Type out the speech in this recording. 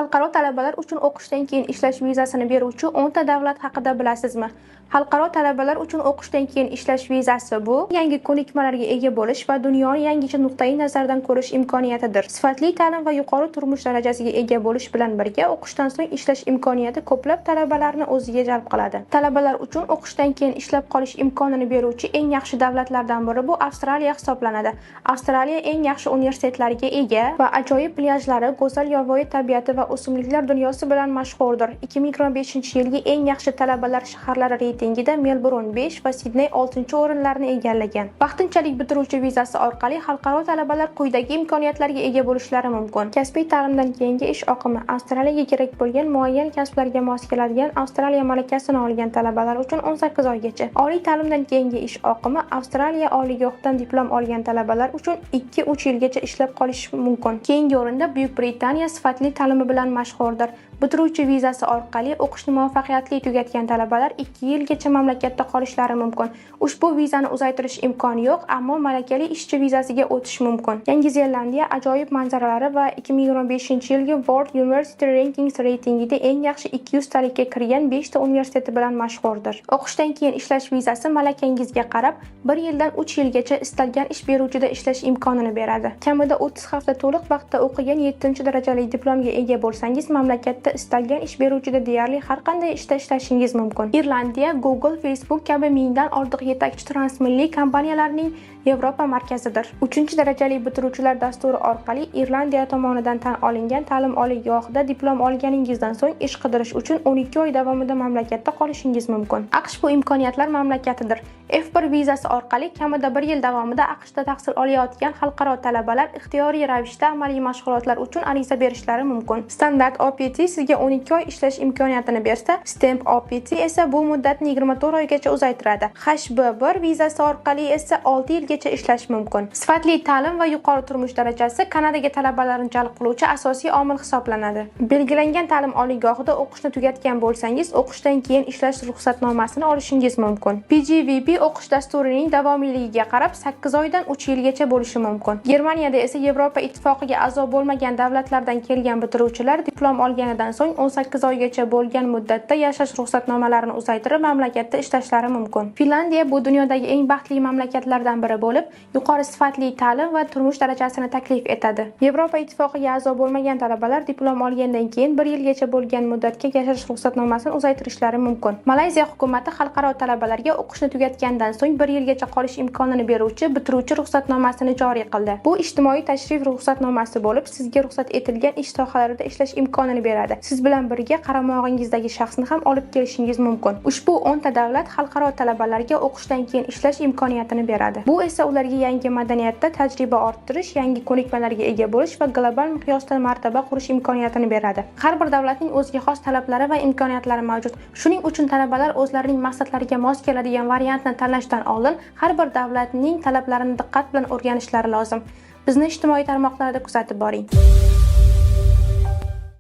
Xalqaro talabalar uchun o'qishdan keyin ishlash vizasini beruvchi 10 ta davlat haqida bilasizmi? Xalqaro talabalar uchun o'qishdan keyin ishlash vizasi bu yangi ko'nikmalarga ega bo'lish va dunyoni yangicha nuqtai nazardan ko'rish imkoniyatidir. Sifatli ta'lim va yuqori turmush darajasiga ega bo'lish bilan birga o'qishdan so'ng ishlash imkoniyati ko'plab talabalarni o'ziga jalb qiladi. Talabalar uchun o'qishdan keyin ishlab qolish imkonini beruvchi eng yaxshi davlatlardan biri bu Avstraliya hisoblanadi. Avstraliya eng yaxshi universitetlarga ega va ajoyib plyajlari, go'zal yovvoyi tabiati va o'simliklar dunyosi bilan mashhurdir. 2025-yilgi eng yaxshi talabalar shaharlari reytingida Melburn 5 va Sidney 6-o'rinlarni egallagan. Vaqtinchalik bitiruvchi vizasi orqali xalqaro talabalar quyidagi imkoniyatlarga ega bo'lishlari mumkin. Kasbiy ta'limdan keyingi ish oqimi: Avstraliyaga kerak bo'lgan muayyan kasblarga mos keladigan Avstraliya malakasini olgan talabalar uchun 18 oygacha. Oliy ta'limdan keyingi ish oqimi: Avstraliya oliygohidan diplom olgan talabalar uchun 2-3 yilgacha ishlab qolish mumkin. Keyingi o'rinda Buyuk Britaniya sifatli ta'limi bilan mashhurdir. Bitiruvchi vizasi orqali o'qishni muvaffaqiyatli tugatgan talabalar 2 yilgacha mamlakatda qolishlari mumkin. Ushbu vizani uzaytirish imkoni yo'q, ammo malakali ishchi vizasiga o'tish mumkin. Yangi Zelandiya ajoyib manzaralari va 2025-yilgi World University Rankings reytingida eng yaxshi 200 talikka kirgan 5 ta universiteti bilan mashhurdir. O'qishdan keyin ishlash vizasi malakangizga qarab 1 yildan 3 yilgacha istalgan ish beruvchida ishlash imkonini beradi. Kamida 30 hafta to'liq vaqtda o'qigan 7-darajali diplomga ega bo'lsangiz, mamlakatda istalgan ish beruvchida deyarli har qanday ishda ishlashingiz mumkin. Irlandiya Google, Facebook kabi mingdan ortiq yetakchi transmilliy kompaniyalarning Yevropa markazidir. 3-darajali bitiruvchilar dasturi orqali Irlandiya tomonidan tan olingan ta'lim oliygohida diplom olganingizdan so'ng ish qidirish uchun 12 oy davomida mamlakatda qolishingiz mumkin. AQSh bu imkoniyatlar mamlakatidir. F1 vizasi orqali kamida 1 yil davomida AQShda tahsil olayotgan xalqaro talabalar ixtiyoriy ravishda amaliy mashg'ulotlar uchun ariza berishlari mumkin. Standart OPT sizga 12 oy ishlash imkoniyatini bersa, STEM OPT esa bu muddatni 24 oygacha uzaytiradi. HB1 vizasi orqali esa 6 yilgacha ishlash mumkin. Sifatli ta'lim va yuqori turmush darajasi Kanadaga talabalarni jalb qiluvchi asosiy omil hisoblanadi. Belgilangan ta'lim oliygohida o'qishni tugatgan bo'lsangiz, o'qishdan keyin ishlash ruxsatnomasini olishingiz mumkin. PGWP o'qish dasturining davomiyligiga qarab 8 oydan 3 yilgacha bo'lishi mumkin. Germaniyada esa Yevropa Ittifoqiga a'zo bo'lmagan davlatlardan kelgan bitiruvchilar diplom olganidan so'ng 18 oygacha bo'lgan muddatda yashash ruxsatnomalarini uzaytirib, mamlakatda ishlashlari mumkin. Finlandiya bu dunyodagi eng baxtli mamlakatlardan biri bo'lib, yuqori sifatli ta'lim va turmush darajasini taklif etadi. Yevropa Ittifoqiga a'zo bo'lmagan talabalar diplom olgandan keyin 1 yilgacha bo'lgan muddatga yashash ruxsatnomasini uzaytirishlari mumkin. Malayziya hukumati xalqaro talabalarga o'qishni tugatgandan so'ng 1 yilgacha qolish imkonini beruvchi bitiruvchi ruxsatnomasini joriy qildi. Bu ijtimoiy tashrif ruxsatnomasi bo'lib, sizga ruxsat etilgan ish sohalarida ishlash imkonini beradi. Siz bilan birga qaramog'ingizdagi shaxsni ham olib kelishingiz mumkin. Ushbu 10 ta davlat xalqaro talabalarga o'qishdan keyin ishlash imkoniyatini beradi. Bu esa ularga yangi madaniyatda tajriba orttirish, yangi ko'nikmalarga ega bo'lish va global miqyosda martaba qurish imkoniyatini beradi. Har bir davlatning o'ziga xos talablari va imkoniyatlari mavjud. Shuning uchun talabalar o'zlarining maqsadlariga mos keladigan variantni tanlashdan oldin har bir davlatning talablarini diqqat bilan o'rganishlari lozim. Bizni ijtimoiy tarmoqlarda kuzatib boring.